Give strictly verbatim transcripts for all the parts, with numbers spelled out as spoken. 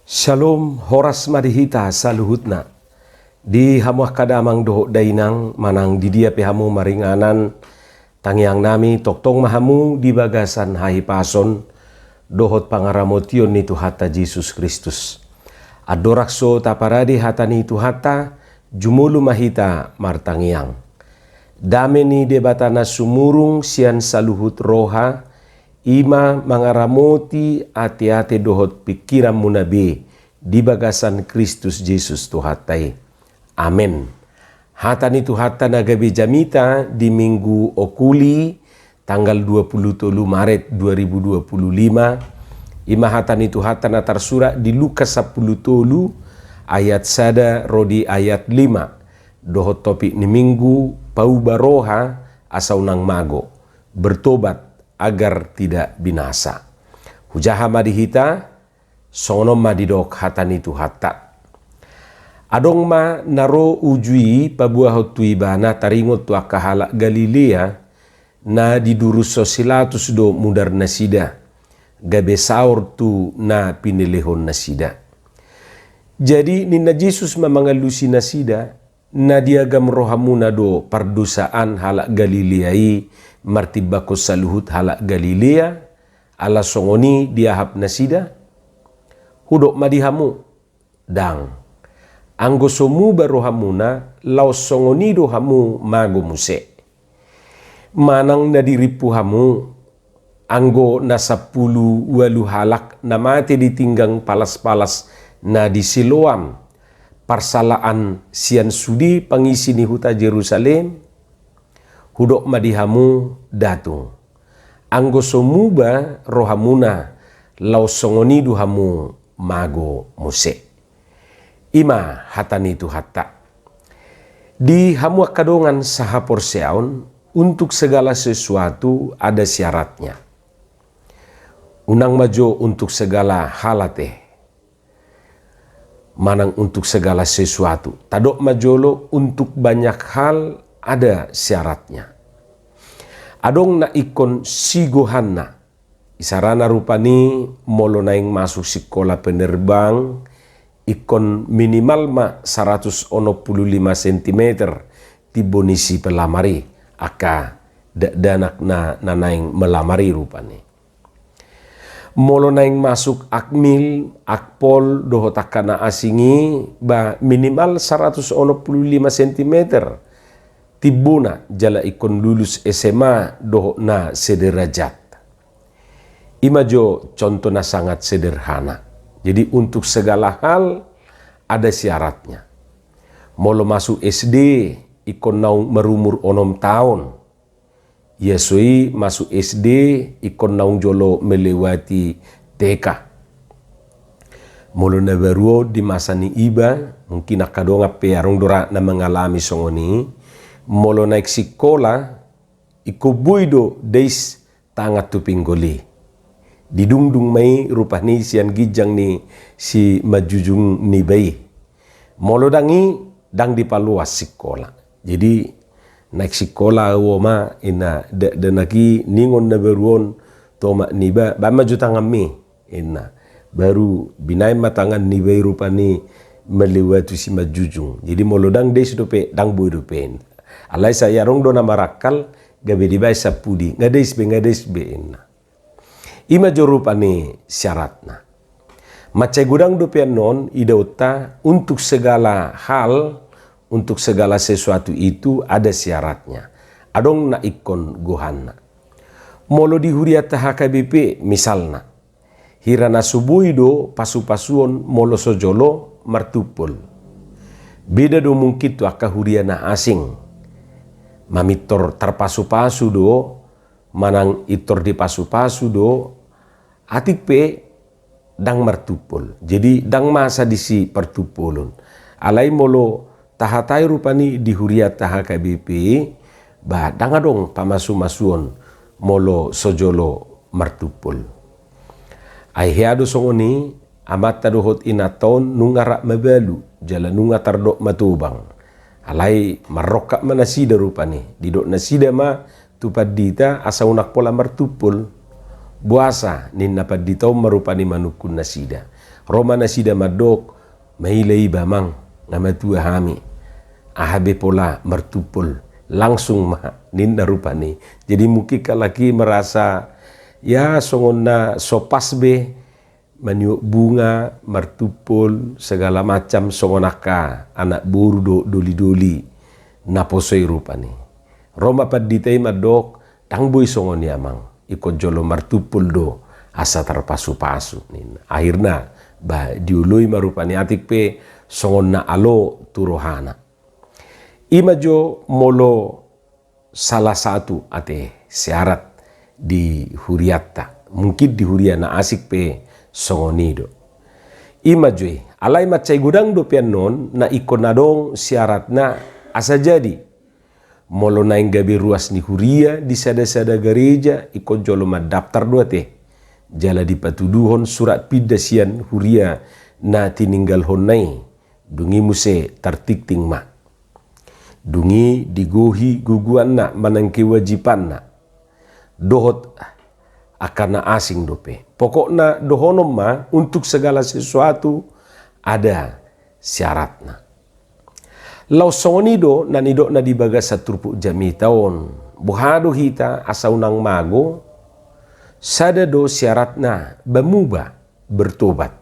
Shalom, horas ma di hita saluhutna. Di hamu angka damang dohot dainang, manang di dia pe hamu maringanan, tangiang nami, tongtong ma hamu di bagasan hahipason dohot pangaramotion ni Tuhanta Jesus Kristus. Andorang so taparade hata ni Tuhanta, jumolo ma hita martangiang. Dame ni Debata na sumurung sian saluhut roha, i ma mangaramoti ateate dohot pingkiranmuna be di bagasan Kristus Jesus Tuhanta i. Amen. Hata ni Tuhanta na gabe jamita di Minggu Okuli, tanggal dua puluh tolu Maret dua ribu dua puluh lima, i ma hata ni Tuhanta na tarsurat di Lukas sampulu tolu ayat sada ro di ayat lima, dohot topik ni Minggu, Pauba roha asa unang mago, bertobat agar tidak binasa. Hujaha ma di hita, songon on ma didok hata ni Tuhanta. Adong ma na ro uju i paboahon tu ibana taringot tu angka halak Galilea na didurushon si Pilatus do mudar nasida, gabe saor tu na pinelehon nasida. Jadi ninna Jesus ma mangalusi nasida, na diagam rohamuna do pardosaan halak Galilea i martimbangkon saluhut halak Galilea, ala songon i diahap nasida? Hudok ma di hamu, ndang. Anggo so muba rohamuna, laos songon i do hamu mago muse. Manang na dirimpu hamu, anggo na sampulu ualu halak na mate di pinggan palas-palas na di Siloam, parsalaan sian sude pangisi ni huta Jerusalem? Hudok ma di hamu, ndang tung. Anggo so muba rohamuna, laos songon i do hamu mago muse. I ma hata ni Tuhanta. Di hamu angka dongan sahaporseaon, untuk segala sesuatu ada syaratnya. Unang ma jo untuk segala hal ate, manang untuk segala sesuatu. Tadok ma jolo, untuk banyak hal ada syaratnya. Adong na ingkon sigohanna. Isarana rupani molo naeng masuk sikola penerbang, ingkon minimal ma saratus onom pulu lima sentimeter timbo ni si pelamar i, angka dakdanak na, na naeng melamar i rupani. Molo naeng masuk Akmil, Akpol, dohot angka na asing i, ba minimal saratus onom pulu lima sentimeter timbona jala ingkon lulus S M A dohot na sederajat. I ma jo contoh na sangat sederhana. Jadi untuk segala hal ada syaratnya. Molo masuk S D ingkon naung marumur onom taon. Ia so i masuk S D ingkon naung jolo melewati T K. Molo na baru on di masa ni iba, mungkin angka dongan pe adong do ra na mangalami songon i, molo naeng sikola, ingkon boi do dais tangan tu pinggol i. Didungdung ma i rupani sian ginjang ni simanjujung niba i. Molo ndang i, ndang dipaloas sikola. Jadi naeng sikola ahu ma, inna, dakdanak i ningon na baru on tu omak niba, baen ma jo tanganmi, inna. Baru binaen ma tangan niba i rupani melewati simanjujung. Jadi molo ndang dais dope, ndang boi dope, inna. Alai sai adong do na marakkal, gabe dibaen sampudi, nga dais be, nga dais be, inna. I ma jo rupani syaratna. Mansai godang dope annon idaonta, untuk segala hal, untuk segala sesuatu itu ada syaratnya. Adong na ingkon gohanna. Molo di hurianta H K B P misalna, hira na so boi do pasupasuon molo so jolo martumpol. Beda do mungkin tu angka huria na asing. Mamintor tarpasupasu do, manang intor dipasupasu do, atik pe ndang martumpol. Jadi ndang masa disi partumpolon. Alai molo tahatai rupani di hurianta H K B P, ba ndang adong pamasumasuon molo so jolo martumpol. Ai hea do songon i, amanta dohot inanta on nunga rap mabalu, jala nunga tardok matobang. Alai marrongkap ma nasida rupani, didok nasida ma tu pandita asa unang pola martumpol. Boasa, ninna pandita on ma rupani manungkun nasida. Ro ma nasida mandok, "Maila iba amang, nga matua hami. Aha be pola martumpol, langsung ma," ninna rupani. Jadi mungkin halak i merasa, ya, songon na so pas be, maniop bunga, martumpol, segala macam, songon angka anak boru dohot doli-doli naposo i rupani. Ro ma pandita i mandok, "Ndang boi songon i amang, ingkon jolo martumpol do asa tarpasu-pasu," ninna. Akhirna, ba, dioloi ma rupani, atik pe songon na alo tu rohana. I ma jo molo salah satu ate syarat di hurianta. Mungkin di huria na asing pe songon i do. I ma jo i, alai mansai godang dope annon na ingkon adong syaratna asa jadi. Molo naeng gabe ruas ni huria di sada-sada gareja, ingkon jolo mandaftar do ate. Jala dipatuduhon surat pinda sian huria na tininggalhonna i. Dung i muse tartingting ma. Dung i digohi gogoanna manang kewajibanna. Dohot angka na asing dope. Pokokna dohonon ma, untuk segala sesuatu ada syaratna. Laos songon i do na nidokna di bagasan turpuk jamita on. Boha do hita asa unang mago? Sada do syaratna, ba muba, bertobat.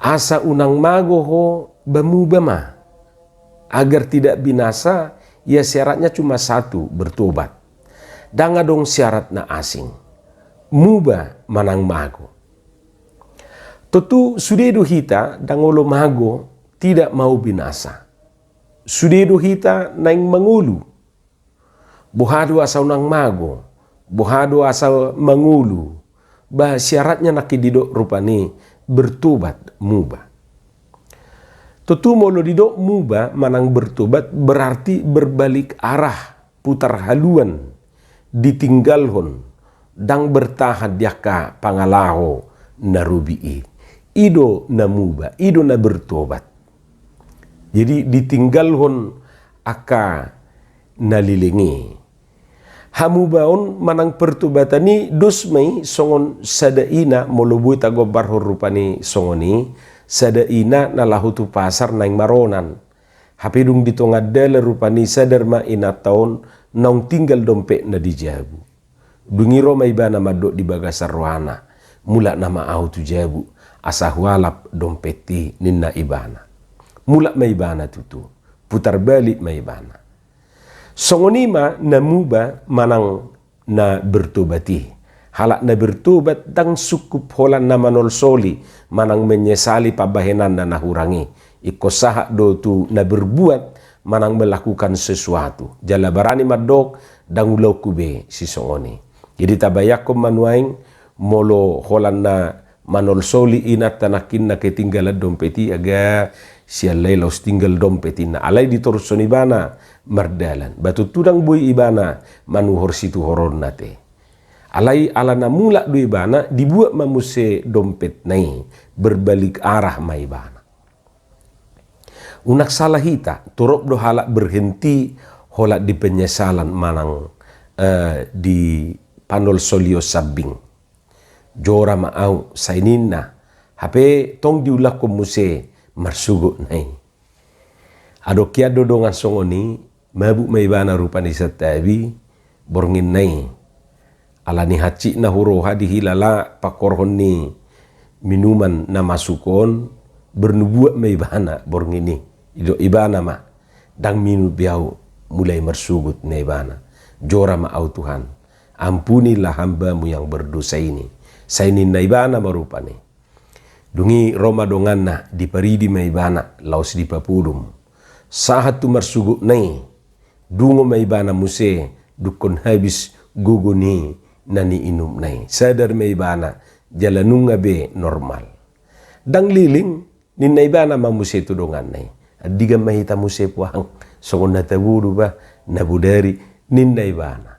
Asa unang mago ho, ba muba ma. Agar tidak binasa, ya syaratnya cuma satu, bertobat. Ndang adong syarat na asing. Muba manang mago. Tontu sude do hita ndang olo mago, tidak mau binasa. Sude do hita naeng mangolu. Boha do asa unang mago, boha do asa mangolu, ba syaratnya nangkin didok rupani bertobat, muba. Tontu molo didok muba manang bertobat berarti berbalik arah, putar haluan, ditinggalhon, ndang bertahan di angka pangalaho na robi i. I do na muba, i do na bertobat. Jadi ditinggalhon angka na leleng i. Hamubaon manang pertobatan i dos ma i songon sada ina, molo boi tagombarhon rupani songon i, sada ina na laho tu pasar naeng maronan. Hape dung di tonga dalan rupani sadar ma inanta on naung tinggal dompetna di jabu. Dung i ro ma ibana mandok di bagasan rohana, "Mulak nama ahu tu jabu, asa hualap dompet i," ninna ibana. Mulak ma ibana tutu, putar balik ma ibana. Songon i ma na muba manang na bertobat i. Halak na bertobat ndang sungkup holan na manolsoli manang menyesali pambahenanna na hurang i. Ingkon sahat do tu na berbuat manang melakukan sesuatu. Jala barani mandok, "Ndang ulaonku be sisongon i." Jadi tabayangkon ma nuaeng, molo holan na manolsoli inanta nangkin na ketinggalan dompet i, aga siala i laos tinggal dompet i, na alai ditorushon ibana mardalan. Ba tontu ndang boi ibana manuhor situhoronna ate. Alai ala na mulak do ibana, dibuat ma muse dompetna i, berbalik arah ma ibana. Unang salah hita, torop do halak berhenti holan di penyesalan manang, eh, di panolsolion sambing. "Jora ma ahu," sai ninna, hape tong diulakhon muse marsogotna i. Adong hian do dongan songon i, mabuk ma ibana rupani santabi bornginna i. Ala ni hansit na huroha dihilala pangkorhon ni minuman na masuk on, bernubuat ma ibana borngin i. Didok ibana ma, "Ndang minum be ahu mulai marsogot," ninna ibana. "Jora ma ahu Tuhan, ampunilah hamba-Mu yang berdosa ini," sai ninna ibana ma rupani. Dung i ro ma donganna, diparidi ma ibana laos dipapodom. Sahat tu marsogotna i, dungo ma ibana muse dungkon habis gogo ni na niinumna i. Sadar ma ibana jala nunga be normal. "Ndang leleng," ninna ibana ma muse tu donganna i. "Andigan ma hita muse puang, songon na tabo do ba na bodari," ninna ibana.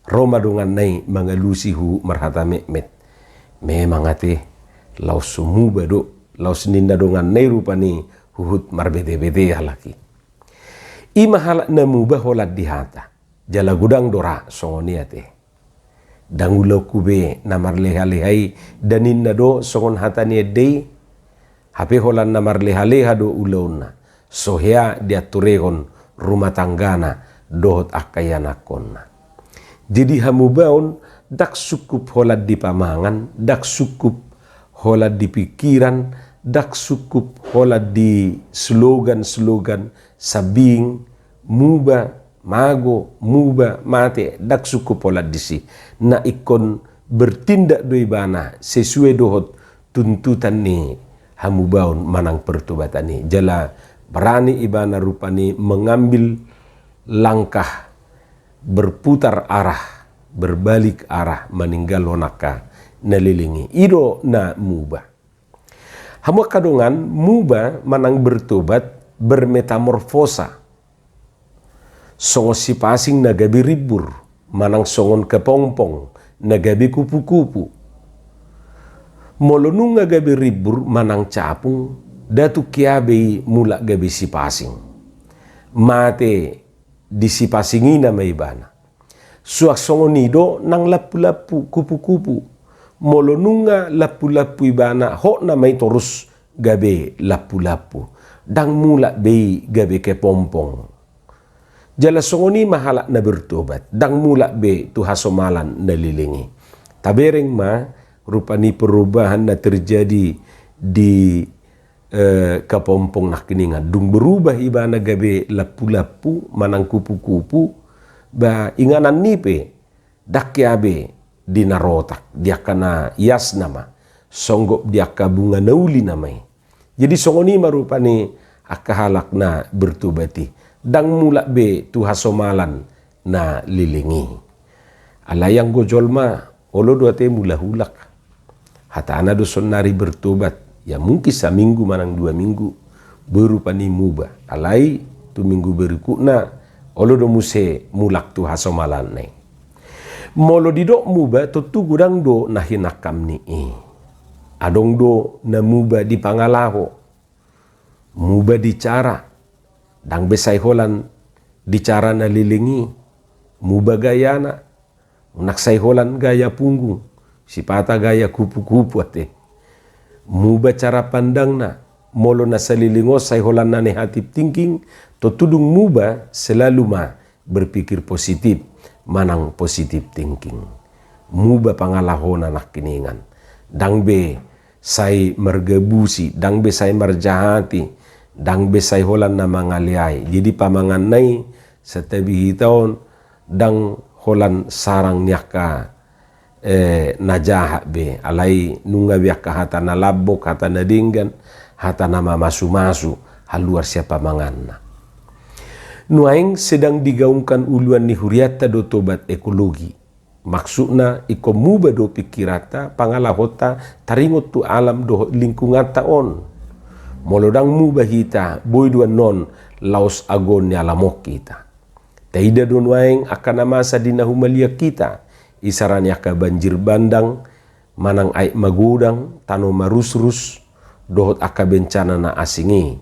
Ro ma donganna i mangalusi huhut marhata metmet. "Memang ate, laos so muba do," laos ninna donganna i rupani huhut marbetebete halak i. I ma halak na muba holan di hata. Jala godang do ra songon i ate. Ndang ulaonku be na marlehaleha i, da ninna do songon hata ni ende i. Hape holan na marlehaleha do ulaonna, so hea diaturehon rumah tanggana dohot angka ianakhonna. Jadi hamubaon ndang sungkup holan di pamangan, ndang sungkup holan di pikiran, ndang sungkup holan di slogan-slogan sambing, muba, mago, muba, mate, ndang sungkup holan disi. Na ingkon bertindak do ibana sesuai dohot tuntutan ni hamubaon manang pertobatan i. Jala berani ibana rupani mengambil langkah berputar arah, berbalik arah, maninggalhon angka na leleng i. I do na muba. Hamu angka dongan, muba manang bertobat bermetamorfosa. Songon sipasing na gabe rimbur, manang songon kepompong na gabe kupu-kupu. Molo nunga gabe rimbur manang capung, ndang tung hea be i mulak gabe sipasing. Mate di sipasing i nama ibana. Suang songon i do nang lampu-lampu, kupu-kupu. Molo nunga lampu-lampu ibana, hot nama i torus gabe lampu-lampu. Ndang mulak be i gabe kepompong. Jala songon i ma halak na bertobat, ndang mulak be tu hasomalan na leleng i. Tabereng ma rupani perubahan na terjadi di eh, kepompong nangkiningan. Dung berubah ibana gabe lampu-lampu manang kupu-kupu, ba inganan ni pe ndang hea be di na rotak, di angka na ias nama, songgop di angka bunga na uli nama i. Jadi songon i ma rupani angka halak na bertobat i, ndang mulak be tu hasomalan na leleng i. Alai anggo jolma, olo do ate mulak-ulak. Hatana do sonnari bertobat, ya mungkin saminggu manang dua minggu, boi rupani muba. Alai tu minggu berikutna, olo do muse mulak tu hasomalanna i. Molo didok muba, tontu godang do na hinangkam ni i. Adong do na muba di pangalaho, muba di cara, ndang be sai holan di cara na leleng i, muba gayana, unang sai holan gaya punggung, sipata gaya kupu-kupu ate. Muba cara pandangna, molo na saleleng on sai holan na negative thinking, tontu dung muba selalu ma berpikir positif, manang positive thinking. Muba pangalahona nangkiningan. Ndang be sai margabusi, ndang be sai marjahati, ndang be sai holan na mangaleai. Jadi pamanganna i, santabi hita on, ndang holan sarang ni angka eh, na jahat be, alai nunga be angka hata na lambok, hata na denggan, hata na mamasu-masu, haluar sian pamanganna. Nuaeng sedang digaungkan uluan ni hurianta do tobat ekologi. Maksudna, ingkon muba do pikiranta, pangalahonta, taringot tu alam dohot lingkunganta on. Molo ndang muba hita, boi do annon laos agoon ni alam on hita. Taida do nuaeng angka na masa di na humaliang hita, isarana angka banjir bandang, manang aek magodang, tano marusrus, dohot angka bencana na asing i.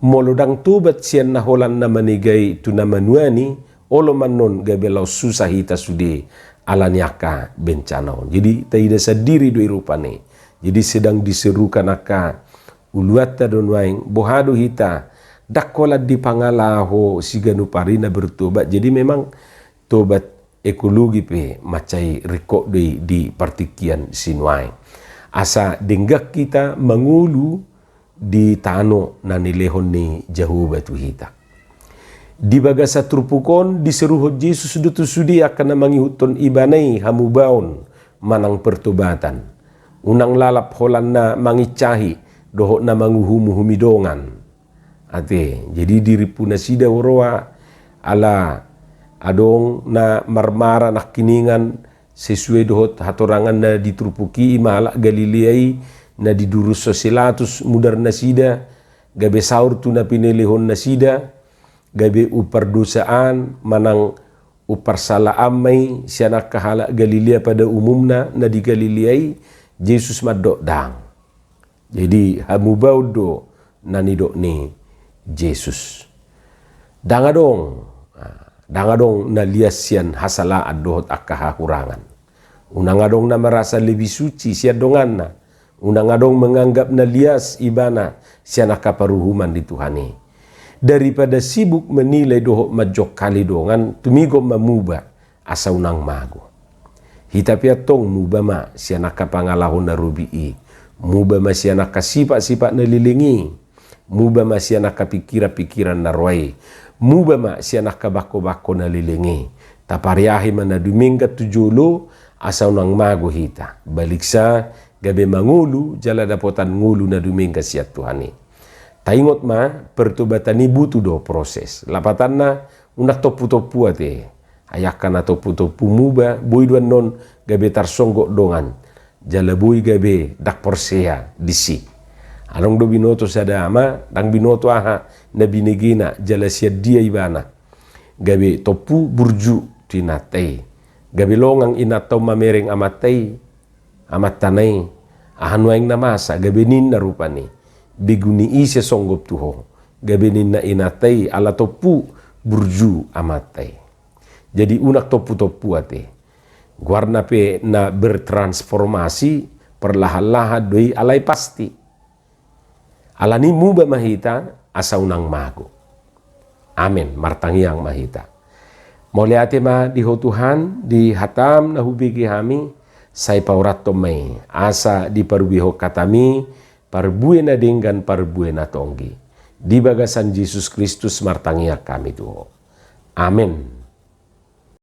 Molo ndang tobat sian na holan na manegai tu na manuan i, olo ma annon gabe laos susah hita sude ala ni angka bencana on. Jadi taida sandiri do i rupani. Jadi sedang diserukan angka uluanta do nuaeng, boha do hita, ndang holan di pangalaho siganup ari na bertobat. Jadi memang tobat ekologi pe mansai ringkot do i di partingkian sinuaeng. Asa denggan hita mangolu di tano na nilehon ni Jahowa tu hita. Di bagasan turpuk on diseruhon Jesus do tu sude angka na mangihuthon ibana i hamubaon manang pertobatan. Unang lalap holan na mangincahi dohot na manguhum-uhumi dongan. Ate, jadi dirimpu nasida huroha ala adong na marmara nangkiningan sesuai dohot hatorangan na di turpuk i, ima halak Galilea i na didurushon si Pilatus mudar nasida, gabe saur tu na pinelehon nasida, gabe umpardosaan manang umparsalaan ma i sian angka halak Galilea pada umumna na di Galilea i. Jesus mandok ndang. Jadi hamubaon do na nidok ni Jesus. Ndang adong, ah, ndang adong na lias sian hasalaan dohot angka hahurangan. Unang adong na merasa lebih suci sian donganna. Unang adong menganggap na lias ibana sian angka paruhuman di Tuhan i. Daripada sibuk menilai dohot manjongkali dongan, tumigot ma muba, asa unang mago. Hita pe antong muba ma sian angka pangalaho na robi i. Muba ma sian angka sipat-sipat na leleng i. Muba ma sian angka pikiran-pikiran na roa i. Muba ma sian angka bangko-bangko na leleng i. Tapariahi ma na dumenggan tu jolo, asa unang mago hita. Baliksa, gabe mangolu, jala dapotan ngolu na dumenggan sian Tuhan i. Taingot ma, pertobatan i butuh do proses. Lapatanna, unang tompu-tompu ate. Ai angka na tompu-tompu muba, boi do annon gabe tarsonggot dongan. Jala boi gabe ndang porsea disi. Adong do binoto sada ama, ndang binoto aha na binegena, jala sian dia ibana. Gabe tompu burju tu inanta i. Gabe longang inanta on mamereng amanta i, amantana i. Aha nuaeng na masa, gabe ninna rupani. Begu ni ise songgop tu ho. Gabe ninna inanta i, ala tompu burju amanta i. Jadi unang tompu-tompu ate. Goarna pe na bertransformasi, perlahan-lahan do i, alai pasti. Alani muba ma hita, asa unang mago. Amen. Martangiang ma hita. Mauliate ma di ho Tuhan, di hatam na hubege hami, sai paurathon ma i, asa diparubihon hatami, parbue na denggan, parbue na tonggi. Di bagasan Jesus Kristus martangiang hami tu ho. Amen.